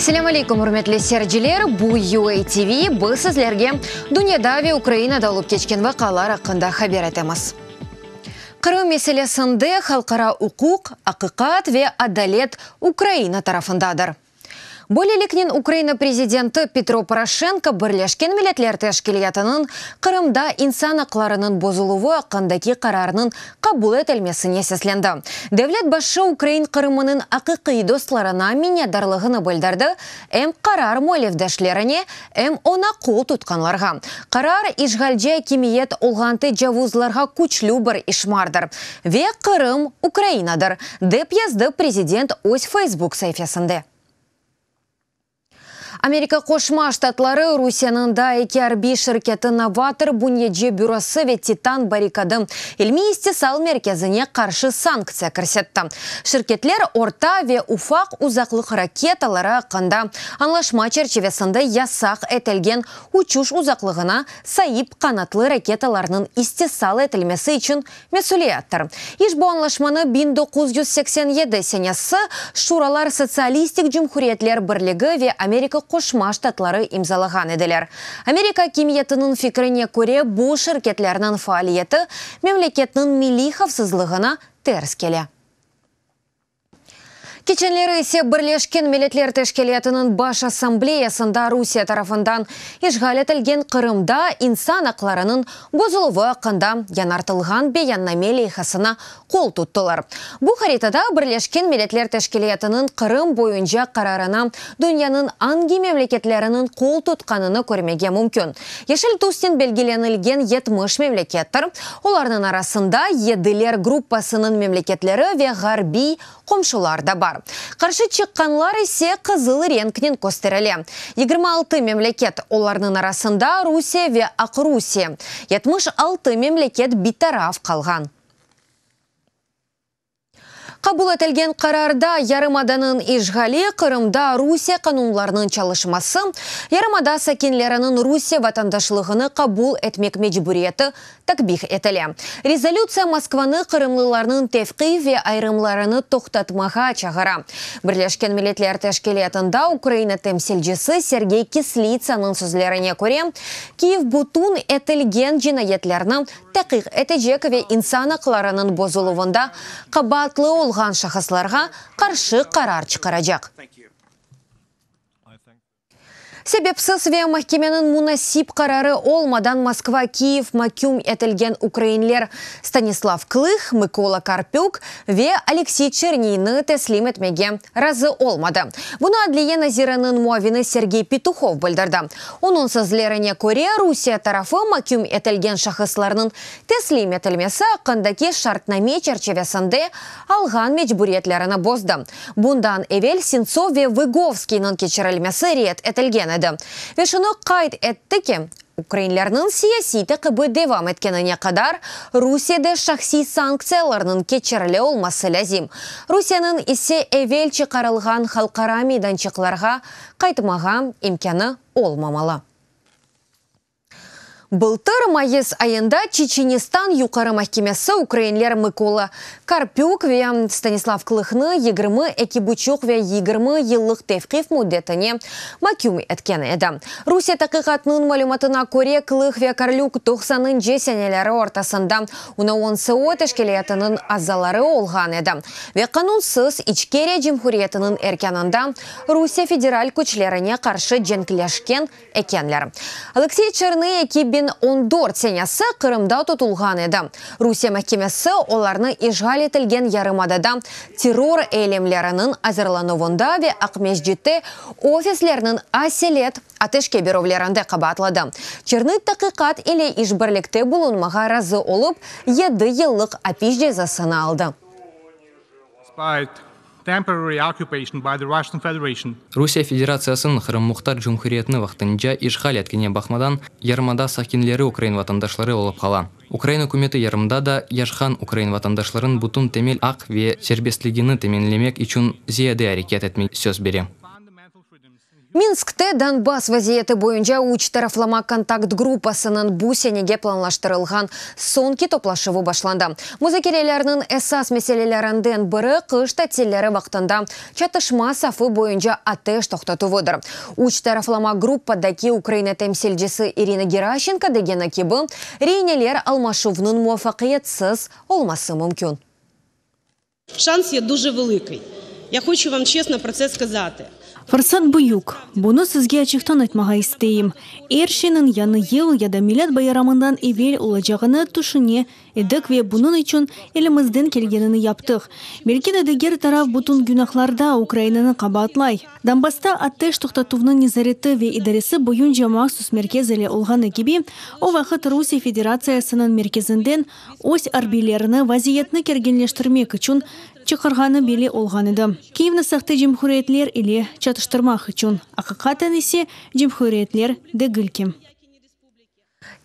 Selâm aleyküm, ürmetli seyirciler! Bu UA TV, biz sizlerge dünyada ve Ukrainada olıp keçken vaqialar aqqında haber etemiz. Qırım meselesinde halqara uquq, aqiqat ve adalet Ukraina tarafındadır. Böyleliknen Ukraina prezidenti Petro Poroşenko Birleşken Milletler Teşkilâtınıñ Qırımda insan aqlarınıñ bozuluvı aqqındaki qararınıñ qabul etilmesine seslendi. Devlet başı ukrain Qırımınıñ aqiqiy dostlarına minnetdarlığını bildirdi, em qarar müellifdeşlerine, em oña qol tutqanlarğa. Qarar, işğalci akimiyet olğan tecavuzlarğa küçlü bir işmardır. Ve Qırım, Ukrainadır, dep yazdı prezident öz Facebook saifesinde. Amerika Qoşma Ştatları Rusiyeniñ daa eki arbiy şirketi Novator bünyece bürosı ve Titan barrikadı ilmiy-istisal merkezine qarşı sanktsiya kirsetti. Şirketler orta ve ufaq uzaqlıq raketaları aqqında añlaşma çerçivesinde yasaq etilgen uçuş uzaqlığına saip qanatlı raketalarnıñ istisal etilmesi içün mesüliyettir. İşbu añlaşmanı 1987 senesi Şuralar Sotsialistik Cumhuriyetler Birligi ve Amerika Qoşma Ştatları imzalağan ediler. Amerika akimiyetiniñ fikrine köre, bu şirketlerniñ faaliyeti memleketniñ milliy havfsızlığına ters kele. Keçenleri ise Birleşken Milletler Teşkilâtınıñ Baş Assambleyasında Rusiye tarafından işğal etilgen Qırımda insan aqlarınıñ bozuluvı aqqında yañartılğan beyanname leyhasına qol tuttılar. Bu haritada Birleşken Milletler Teşkilâtınıñ Qırım boyunca qararına dünyanıñ angi memleketleriniñ qol tutqanını körmege mümkün. Yeşil tüsten belgilenilgen 70 memlekettir, olarnıñ arasında Yediler gruppasınıñ memleketleri ve ğarbiy qomşular da bar. Qarşı çıqqanlar ise qızıl renknen kösterile. 26 memleket, olarnıñ arasında Rusiye ve Aqrusiye, 76 memleket bitaraf qalğan. Qabul etilgen qararda yarımadanıñ işğali, Qırımda Rusiye qanunlarınıñ çalışması, yarımada sakinleriniñ Rusiye vatandaşlığını qabul etmek mecburiyeti takbih etile. Rezolütsiya Moskvanı qırımlılarnıñ tevqif ve ayırımlarını toqtatmağa çağıra. Birleşken Milletler Teşkilâtında Ukraina temsilcisi Sergey Kislitsanıñ sözlerine köre, Kiyev bütün etilgen cinayetlerni taqiq etecek ve insan aqlarınıñ bozuluvında qabaatlı olğan şahıslarğa qarşı qarar çıqaracaq. Sebepsiz ve mahkemeniñ munasip qararı olmadan Moskva-Kiyev maküm etilgen ukrainler Stanislav Klıh, Mıkola Karpük ve Oleksiy Çerniyni teslim etmege razı olmadı. Bunı Adliye naziriniñ muavini Sergey Petuhov bildirdi. Onıñ sözlerine köre, Rusiye tarafı maküm etilgen şahıslarnıñ teslim etilmesi aqqındaki şartname çerçivesinde alğan mecburiyetlerini bozdı. Bundan evel Sentsov ve Vıgovskiyniñ keçirilmesi red etilgen edi. Ve şunı qayd etti ki, ukrainlerniñ siyasiy taqibi devam etkenine qadar Rusiyede şahsiy sanktsiyalarnıñ keçerli olması lâzim, Rusiyeniñ ise evel çıqarılğan halqara meydançıqlarğa qaytmağa imkânı olmamalı. Bıltır mayıs ayında Çeçenistan Yuqarı mahkemesi ukrainler Mıkola Karpük ve Stanislav Klıhnı 22 buçuq ve 20 yıllıq tevqif müddetine maküm etken edi. Rusiye taqiqatınıñ malümatına köre, Klıh ve Karlük doqsanıncı seneleri ortasında UNONSO teşkilâtınıñ azaları olğan edi ve qanunsız İçkeriya Cumhuriyetiniñ erkânında Rusiye federal küçlerine qarşı cenkleşken ekenler. Oleksiy Çernıy 2014 senesi Qırımda tutulğan edi. Rusiye mahkemesi olarnı işğal etilgen yarımadada terror eylemleriniñ azırlanuvında ve Aqmescitte ofislerniñ aselet ateşke berüvlerinde qabaatladı. Çernıy taqiqat ile işbirlikte bulunmağa razı olıp, yedi yıllıq apis cezasını aldı. Rusiye Federatsiyasınıñ Qırım Muhtar Cumhuriyetini vaqtınca işğal etkenine baqmadan, yarımada sakinleri ukrain vatandaşları olıp qala. Ukraina ükümeti yarımdada yaşğan ukrain vatandaşlarınıñ bütün temel aq ve serbestligini teminlemek içün ziyade areket etmege söz bere. Minskte Donbass vaziyeti boyunca üç taraflama kontakt gruppasınıñ bu senege planlaştırılğan soñki toplaşuvı başlandı. Muzakerelerniñ esas meselelerinden biri qış tatilleri vaqtında çatışma safı boyunca ateş toqtatuvıdır. Üç taraflama gruppadaki Ukraina temsilcisi İrina Geraşenko degeni kibi, reineler almaşuvnıñ muvafaqiyetsiz olması mümkün. Şans ye duje velıkıy. Ya hoçu vam çesno pro tse skazatı. Fırsat büyük. Bunı sizge açıqtan aytmağa isteyim. Er şeyniñ Yañı yıl ya da Milât bayramından evel olacağını tüşüne edik ve bunıñ içün elimizden kelgenini yaptıq. Belki de diger taraf bütün günahlarda Ukrainanı qabaatlay. Donbassta ateş toqtatuvnıñ nezareti ve idaresi boyunca mahsus merkez ile olğanı kibi, o vaqıt Rusiye Federatsiyasınıñ merkezinden Öz arbiylerini vaziyetni kerginleştirmek içün çıqarğanı belli olğan edi. Kiyevni sahte cumhuriyetler ile çatıştırmaq içün, aqiqaten ise cumhuriyetler degil ki.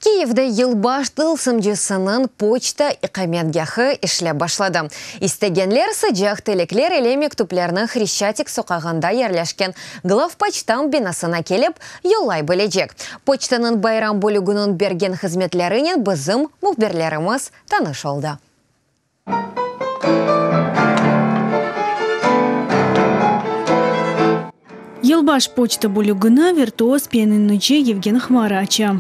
Kiyevde yılbaş tılsımcısınıñ poçta iqametgâhı işlep başladı. İstegenler sıcaq tilekler ile mektüplerni Hreşçatik soqağında yerleşken Glavpoçtamt binasına kelip, yollay bilecek. Poçtanıñ bayram bölüginiñ bergen hızmetlerinen bizim mühbirlerimiz tanış oldı. Yılbaş poçta bölügini virtuoz pianinoci Yevgen Hmara aça.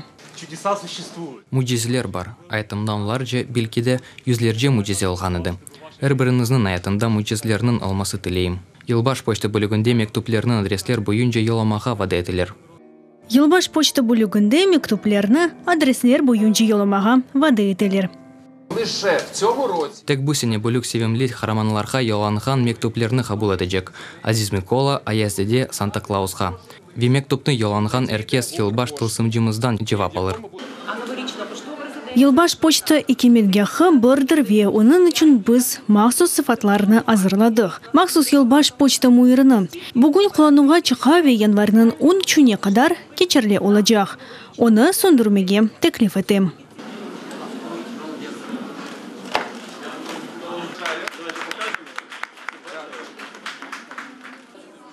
Mücizeler bar. Ayatımda onlarca, belki de, yüzlerce mücize olğan edi. Er biriñizniñ ayatında mücizlerniñ olması tileyim. Yılbaş poçta bölüginde mektüplerni adresler boyunca yollamağa vade eteler. Yılbaş poçta bölüginde mektüplerni adresler boyunca yollamağa vade eteler. Tek bu sene bölük sevimli qaramanlarğa yollanğan mektüplerni qabul etecek, Aziz Mikola, Ayaz dede, Santa Klausqa. Ve mektüpni yollanğan er kes yılbaş tılsımcımızdan cevap alır. Yılbaş poçta ikmetgâhı birdir ve onıñ içün biz mahsus sıfatlarnı azırladıq. Mahsus yılbaş poçta müirini. Bugün qullanuvğa çıqa ve yanvarniñ on üçüne qadar keçerli olacaq. Onı söndürmege teklif etem.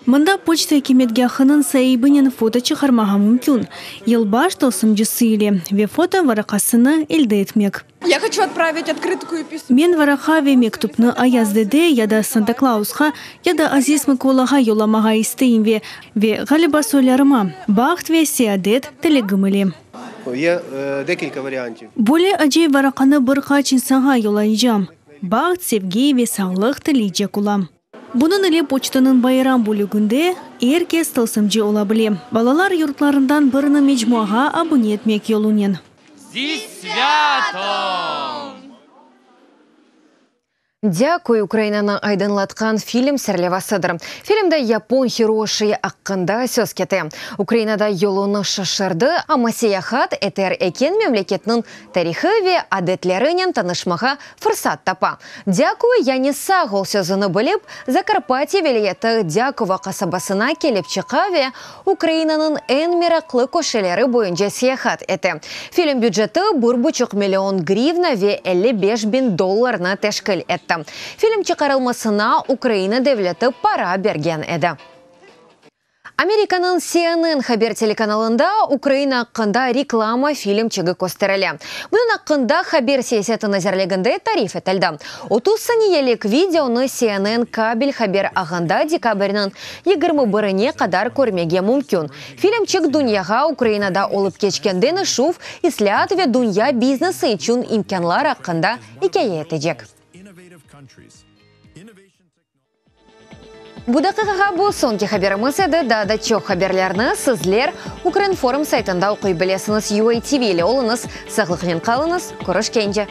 Mında poçta ikmetgâhınıñ saibinen foto çıqarmağa mümkün, yılbaş tılsımcısı ile, ve foto varaqasını elde etmek. Men varaqa ve mektüpni Ayaz dede ya da Santa Klausqa, ya da Aziz Mıkolağa yollamağa isteyim ve, ve, ğaliba, soylarıma baht ve seadet tilegim ile. Böyle acayip varaqanı bir qaç insanğa yollaycam, baht, sevgi ve sağlıq tileycek olam. Bunıñ ile poçtanıñ bayram bölüginde er kes tılsımcı ola bile, balalar yurtlarından birini mecmuağa abune etmek yolunen. Zi svâtom! Dâkuy, Ukrainanı aydınlatqan film serlevasıdır. Filmde yapon Hiroşi aqqında söz kete. Ukrainada yolunı şaşırdı, amma seyahat eter eken memleketniñ tarihı ve adetlerinen tanışmağa fırsat tapa. Dâkuy, yani sağ ol sözüni bilip, Zakarpatye vilâyeti Dâkovo qasabasına kelip çıqa ve Ukrainanıñ eñ meraqlı köşeleri boyunca seyahat ete. Film büceti bir buçuq million grivna ve 55 biñ dollarnı teşkil etti. Film çıqarılmasına Ukraina devleti para bergen edi. Amerikanıñ CNN haber telekanalında Ukraina aqqında reklama filmçigi kösterile. Bunıñ aqqında Haber siyaseti nazirliginde tarif etildi. 30 saniyelik videonı CNN kabel haber ağında dekabrniñ 21-ine qadar körmege mümkün. Filmçik dünyağa Ukrainada olıp keçken deñişüv, islâat ve dünya biznesi içün imkânlar aqqında ikâye etecek. Bu daqiqağa bu soñki haberimiz edi. Daa da çoq haberlerni sizler Ukrinform saytında oquy bilesiñiz. UATV ile oluñız, sağlıqnen qalıñız, körüşkence!